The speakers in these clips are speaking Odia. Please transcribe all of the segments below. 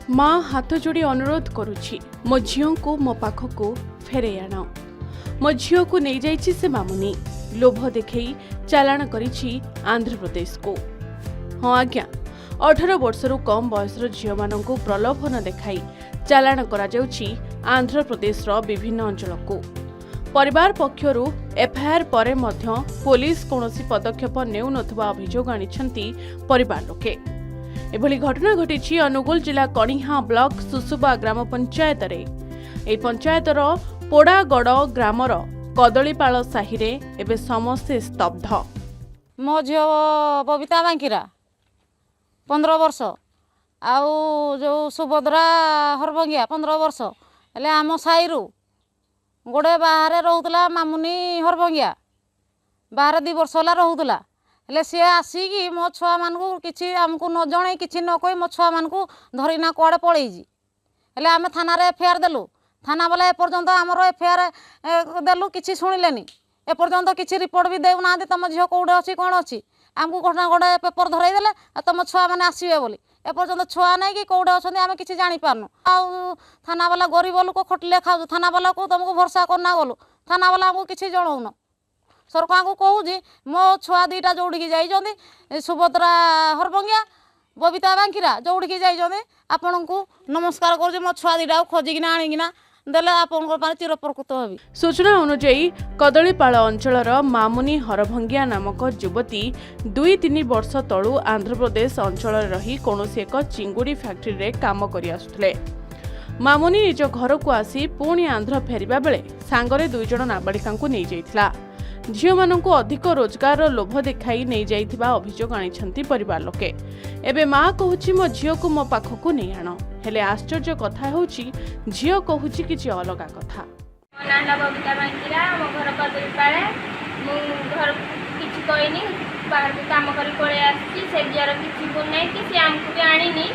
ମା ହାତ ଯୋଡ଼ି ଅନୁରୋଧ କରୁଛି, ମୋ ଝିଅଙ୍କୁ ମୋ ପାଖକୁ ଫେରେଇ ଆଣ। ମୋ ଝିଅକୁ ନେଇଯାଇଛି ସେ ମାମୁନି, ଲୋଭ ଦେଖେଇ ଚାଲାଣ କରିଛି ଆନ୍ଧ୍ରପ୍ରଦେଶକୁ। ହଁ ଆଜ୍ଞା, 18 ବର୍ଷରୁ କମ୍ ବୟସର ଝିଅମାନଙ୍କୁ ପ୍ରଲୋଭନ ଦେଖାଇ ଚାଲାଣ କରାଯାଉଛି ଆନ୍ଧ୍ରପ୍ରଦେଶର ବିଭିନ୍ନ ଅଞ୍ଚଳକୁ। ପରିବାର ପକ୍ଷରୁ ଏଫଆଇଆର୍ ପରେ ମଧ୍ୟ ପୋଲିସ କୌଣସି ପଦକ୍ଷେପ ନେଉନଥିବା ଅଭିଯୋଗ ଆଣିଛନ୍ତି ପରିବାର ଲୋକେ। ଏଭଳି ଘଟଣା ଘଟିଛି ଅନୁଗୁଳ ଜିଲ୍ଲା କଣିହାଁ ବ୍ଲକ ସୁସୁବା ଗ୍ରାମ ପଞ୍ଚାୟତରେ। ଏହି ପଞ୍ଚାୟତର ପୋଡ଼ାଗଡ଼ ଗ୍ରାମର କଦଳୀପାଳ ସାହିରେ ଏବେ ସମସ୍ତେ ସ୍ତବ୍ଧ। ମୋ ଝିଅ ବବିତା ବାଙ୍କିରା 15 ବର୍ଷ, ଆଉ ଯେଉଁ ସୁଭଦ୍ରା ହରଭଙ୍ଗିଆ 15 ବର୍ଷ। ହେଲେ ଆମ ସାହିରୁ ଗୋଟେ ବାହାରେ ରହୁଥିଲା ମାମୁନି ହରଭଙ୍ଗିଆ, ବାହାରେ 2 ବର୍ଷ ହେଲା ରହୁଥିଲା। ହେଲେ ସିଏ ଆସିକି ମୋ ଛୁଆମାନଙ୍କୁ କିଛି ଆମକୁ ନ ଜଣେଇ, କିଛି ନ କହି ମୋ ଛୁଆମାନଙ୍କୁ ଧରିକିନା କୁଆଡ଼େ ପଳେଇଛି। ହେଲେ ଆମେ ଥାନାରେ ଏଫଆଇଆର୍ ଦେଲୁ। ଥାନା ବାଲା ଏପର୍ଯ୍ୟନ୍ତ ଆମର ଏଫଆଇଆର୍ ଦେଲୁ, କିଛି ଶୁଣିଲେନି। ଏପର୍ଯ୍ୟନ୍ତ କିଛି ରିପୋର୍ଟ ବି ଦେଉନାହାନ୍ତି, ତୁମ ଝିଅ କେଉଁଠି ଅଛି, କ'ଣ ଅଛି। ଆମକୁ ଘଟଣା ଗୋଟେ ପେପର ଧରାଇ ଦେଲେ ଆଉ ତୁମ ଛୁଆମାନେ ଆସିବେ ବୋଲି। ଏପର୍ଯ୍ୟନ୍ତ ଛୁଆ ନାହିଁ କି କେଉଁଠି ଅଛନ୍ତି, ଆମେ କିଛି ଜାଣିପାରୁନୁ। ଆଉ ଥାନାବାଲା, ଗରିବ ଲୋକ ଖଟିଲେ ଖାଉଛୁ, ଥାନାବାଲାକୁ ତୁମକୁ ଭରସା କରୁନା ଗଲୁ, ଥାନାବାଲା ଆମକୁ କିଛି ଜଣାଉନ। ସରକାରଙ୍କୁ କହୁଛି, ମୋ ଛୁଆ 2ଟା ଯେଉଁଠିକି ଯାଇଛନ୍ତି, ସୁଭଦ୍ରା ହରଭଙ୍ଗିଆ, ବବିତା ବାଙ୍କିରା ଯେଉଁଠିକି ଯାଇଛନ୍ତି, ଆପଣଙ୍କୁ ନମସ୍କାର କରୁଛି। ମୋ ଛୁଆ 2ଟାକୁ ଖୋଜିକିନା ଆଣିକିନା ଦେଲେ ଆପଣଙ୍କ ପାଇଁ ଚିରପକୃତ ହେବି। ସୂଚନା ଅନୁଯାୟୀ, କଦଳୀପାଳ ଅଞ୍ଚଳର ମାମୁନି ହରଭଙ୍ଗିଆ ନାମକ ଯୁବତୀ 2-3 ବର୍ଷ ତଳୁ ଆନ୍ଧ୍ରପ୍ରଦେଶ ଅଞ୍ଚଳରେ ରହି କୌଣସି ଏକ ଚିଙ୍ଗୁଡ଼ି ଫ୍ୟାକ୍ଟ୍ରିରେ କାମ କରି ଆସୁଥିଲେ। ମାମୁନି ନିଜ ଘରକୁ ଆସି ପୁଣି ଆନ୍ଧ୍ର ଫେରିବା ବେଳେ ସାଙ୍ଗରେ 2 ଜଣ ନାବାଳିକାଙ୍କୁ ନେଇଯାଇଥିଲା। ଝିଅମାନଙ୍କୁ ଅଧିକ ରୋଜଗାରର ଲୋଭ ଦେଖାଇ ନେଇଯାଇଥିବା ଅଭିଯୋଗ ଆଣିଛନ୍ତି ପରିବାର ଲୋକେ। ଏବେ ମା କହୁଛି, ମୋ ଝିଅକୁ ମୋ ପାଖକୁ ନେଇ ଆଣ। ହେଲେ ଆଶ୍ଚର୍ଯ୍ୟ କଥା ହେଉଛି, ଝିଅ କହୁଛି କିଛି ଅଲଗା କଥା। ମୋ ନାଁ ହେଲା ବବିତା ବାଙ୍କିରା, ମୋ ଘର କଦଳୀପାଳେ। ମୁଁ ଘରକୁ କିଛି କହିନି, ବାହାରକୁ କାମ କରି ପଳେଇ ଆସିଛି। ସେ ଝିଅର କିଛି ଭୁଲ ନାହିଁ କି ସେ ଆମକୁ ବି ଆଣିନି।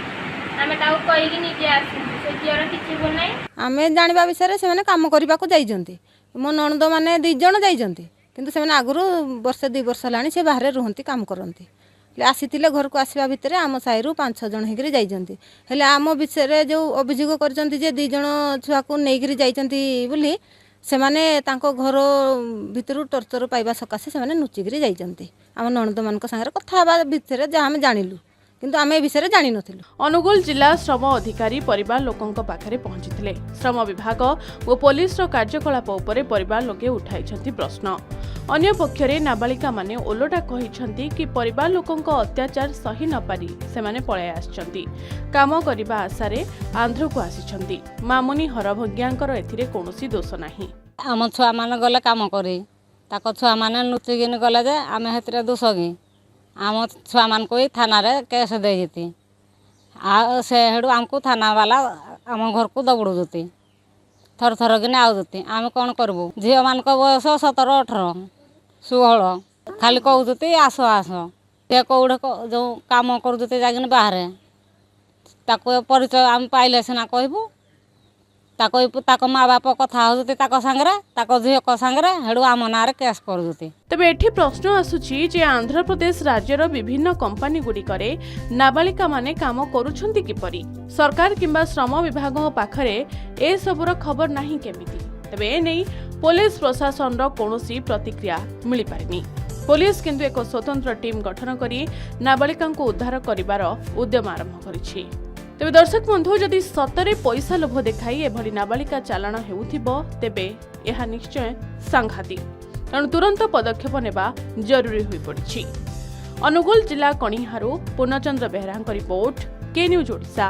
ଆମେ ତାକୁ କହିକି ନିଜେ ଆସିଛୁ। ସେ ଝିଅର କିଛି ଭୁଲ ନାହିଁ। ଆମେ ଜାଣିବା ବିଷୟରେ ସେମାନେ କାମ କରିବାକୁ ଯାଇଛନ୍ତି। ମୋ ନଣନ୍ଦମାନେ 2 ଜଣ ଯାଇଛନ୍ତି, କିନ୍ତୁ ସେମାନେ ଆଗରୁ ବର୍ଷେ 2 ବର୍ଷ ହେଲାଣି ସେ ବାହାରେ ରୁହନ୍ତି, କାମ କରନ୍ତି। ହେଲେ ଆସିଥିଲେ, ଘରକୁ ଆସିବା ଭିତରେ ଆମ ସାହିରୁ ପାଞ୍ଚ ଛଅ ଜଣ ହେଇକିରି ଯାଇଛନ୍ତି। ହେଲେ ଆମ ବିଷୟରେ ଯେଉଁ ଅଭିଯୋଗ କରିଛନ୍ତି ଯେ 2 ଜଣ ଛୁଆକୁ ନେଇକିରି ଯାଇଛନ୍ତି ବୋଲି, ସେମାନେ ତାଙ୍କ ଘର ଭିତରୁ ଟର୍ଚର ପାଇବା ସକାଶେ ସେମାନେ ଲୁଚିକିରି ଯାଇଛନ୍ତି। ଆମ ନଣନ୍ଦମାନଙ୍କ ସାଙ୍ଗରେ କଥା ହେବା ଭିତରେ ଯାହା ଆମେ ଜାଣିଲୁ, କିନ୍ତୁ ଆମେ ଏ ବିଷୟରେ ଜାଣିନଥିଲୁ। ଅନୁଗୁଳ ଜିଲ୍ଲା ଶ୍ରମ ଅଧିକାରୀ ପରିବାର ଲୋକଙ୍କ ପାଖରେ ପହଞ୍ଚିଥିଲେ। ଶ୍ରମ ବିଭାଗ ଓ ପୋଲିସର କାର୍ଯ୍ୟକଳାପ ଉପରେ ପରିବାର ଲୋକେ ଉଠାଇଛନ୍ତି ପ୍ରଶ୍ନ। ଅନ୍ୟପକ୍ଷରେ ନାବାଳିକାମାନେ ଓଲଟା କହିଛନ୍ତି କି ପରିବାର ଲୋକଙ୍କ ଅତ୍ୟାଚାର ସହି ନପାରି ସେମାନେ ପଳାଇ ଆସିଛନ୍ତି। କାମ କରିବା ଆଶାରେ ଆନ୍ଧ୍ରକୁ ଆସିଛନ୍ତି। ମାମୁନି ହରଭଙ୍ଗିଆଙ୍କର ଏଥିରେ କୌଣସି ଦୋଷ ନାହିଁ। ଆମ ଛୁଆମାନେ ଗଲେ କାମ କରି, ତାଙ୍କ ଛୁଆମାନେ ଲୁଚିକିନି ଗଲେ ଯେ ଆମେ ସେଥିରେ ଦୋଷ କି? ଆମ ଛୁଆମାନଙ୍କୁ ବି ଥାନାରେ କେସ୍ ଦେଇଛନ୍ତି। ଆଉ ସେ ହେଠୁ ଆମକୁ ଥାନାବାଲା ଆମ ଘରକୁ ଦୌଡ଼ୁଛନ୍ତି, ଥର ଥର କିନି ଆଉଛନ୍ତି। ଆମେ କ'ଣ କରିବୁ? ଝିଅମାନଙ୍କ ବୟସ 17, 18, 16। ଖାଲି କହୁଛନ୍ତି ଆସ ଆସ। ସେ କେଉଁଠି ଯେଉଁ କାମ କରୁଛନ୍ତି ଯାଇକିନି ବାହାରେ, ତାକୁ ପରିଚୟ ଆମେ ପାଇଲେ ସିନା କହିବୁ। ତାକୁ ତାଙ୍କ ମା ବାପ କଥା ହେଉଛନ୍ତି ତାଙ୍କ ସାଙ୍ଗରେ, ତାଙ୍କ ଝିଅଙ୍କ ସାଙ୍ଗରେ, ହେଠୁ ଆମ ନାଁରେ କେସ୍ କରୁଛନ୍ତି। ତେବେ ଏଠି ପ୍ରଶ୍ନ ଆସୁଛି ଯେ ଆନ୍ଧ୍ରପ୍ରଦେଶ ରାଜ୍ୟର ବିଭିନ୍ନ କମ୍ପାନୀଗୁଡ଼ିକରେ ନାବାଳିକାମାନେ କାମ କରୁଛନ୍ତି କିପରି? ସରକାର କିମ୍ବା ଶ୍ରମ ବିଭାଗଙ୍କ ପାଖରେ ଏସବୁର ଖବର ନାହିଁ କେମିତି? ତେବେ ଏନେଇ ପୋଲିସ ପ୍ରଶାସନର କୌଣସି ପ୍ରତିକ୍ରିୟା ମିଳିପାରିନି। ପୋଲିସ କିନ୍ତୁ ଏକ ସ୍ୱତନ୍ତ୍ର ଟିମ୍ ଗଠନ କରି ନାବାଳିକାଙ୍କୁ ଉଦ୍ଧାର କରିବାର ଉଦ୍ୟମ ଆରମ୍ଭ କରିଛି। ତେବେ ଦର୍ଶକ ବନ୍ଧୁ, ଯଦି ସତରେ ପଇସା ଲୋଭ ଦେଖାଇ ଏଭଳି ନାବାଳିକା ଚାଲାଣ ହେଉଥିବ, ତେବେ ଏହା ନିଶ୍ଚୟ ସାଂଘାତିକ। ତେଣୁ ତୁରନ୍ତ ପଦକ୍ଷେପ ନେବା ଜରୁରୀ ହୋଇପଡ଼ିଛି। ଅନୁଗୁଳ ଜିଲ୍ଲା କଣିହାଁରୁ ପୂର୍ଣ୍ଣଚନ୍ଦ୍ର ବେହେରାଙ୍କ ରିପୋର୍ଟ, କେ ନ୍ୟୁଜ୍ ଓଡ଼ିଶା।